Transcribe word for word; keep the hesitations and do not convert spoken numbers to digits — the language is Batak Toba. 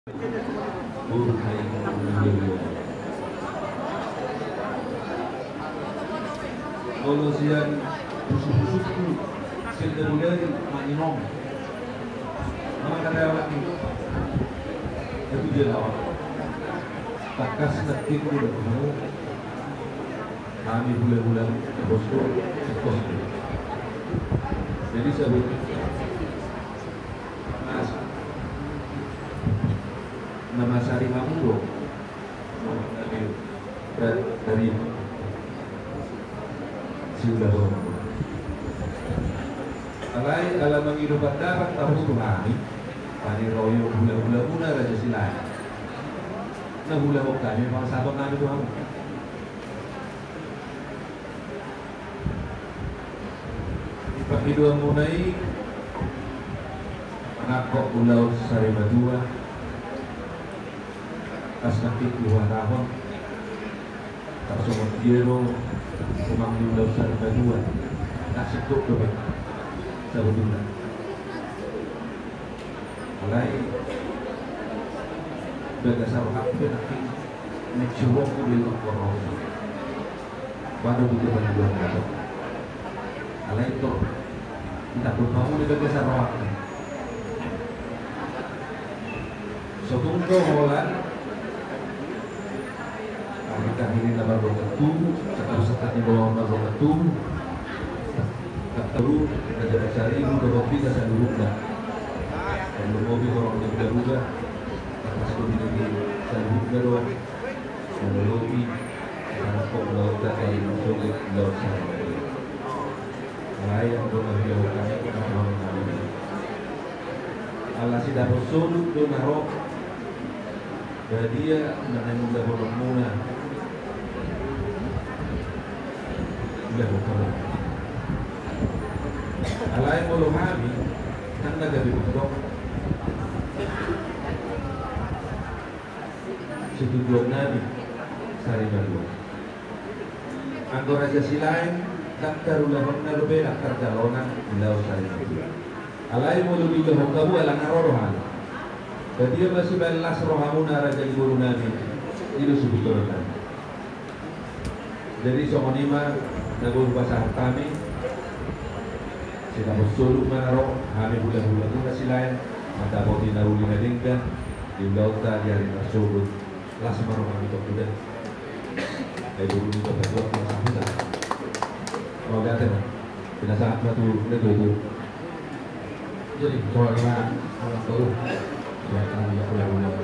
Molo sian busuk-busukku, sian dari-dari manginom. Nama kata awak ni? Itu dia lawan. Takas nangkin ku dapot. Hami hula-hula, bosku, bosku. Jadi, sabut. Mas. Nama sari hamu do. Dari, dari. Siula do. Alai, ala mangido pandapat tahu tu hami. Paniroyo hula-hula muna Raja Silaen. Na hula-hula hami, pasahaton nami tu hamu. Di pangidoan muna i, manangkok ulaon sari matua, takas nangkin ku hatahon, tarsongon dia do, umang ni ulaon sari matua, tarsingkop dope, sabotulna. Alai, bagasan rohangku pe nangkin, mencuwok ku di luar korong. Pado butuh pangidoan na ro. Alai tor, ita pun mau di bagasan rohangku. Sotung do holan, Angka hini na mardongan tubu, sataru sataru ni bola on mardongan tubu. Tattaru, Raja Pasaribu, dohot hita saluhutna. Parlu hobi horong ni garuda, takas do binege saluhutna do. Manolopi, manangkok ulaonta, taringot sogot ulaon sari. Alai anggo na hula-hula hami, na hula-hula hami. Ala sidapot solup do na ro. Badia na naeng ulahonon muna. Ulahon hamu. Alai molo hami, kan na gabe mandok. Situjuan nami, sari matua. Anggo Raja Silaen, ndang tarulahonna dope, ndang tarjalonan, ulaon sari matua. Alai molo diulahon hamu, ala na ro do hami. Badia ma sibaen las rohamuna raja ni boru nami, i do sibutoron nami. Jadi songon i ma na boi hupasahat hami, sidapot solup ma na ro, hami hula-hula muna Silaen, mandapoti na uli na denggan, di ulaonta di ari na sogot, las ma roha ni pangkuda. Ai buru ni pangkuda, las ma roha. Mauliate ma. Pinasahat ma tu na tuatua. Jadi, soalna anak baru, ya, kan dia hula-hula.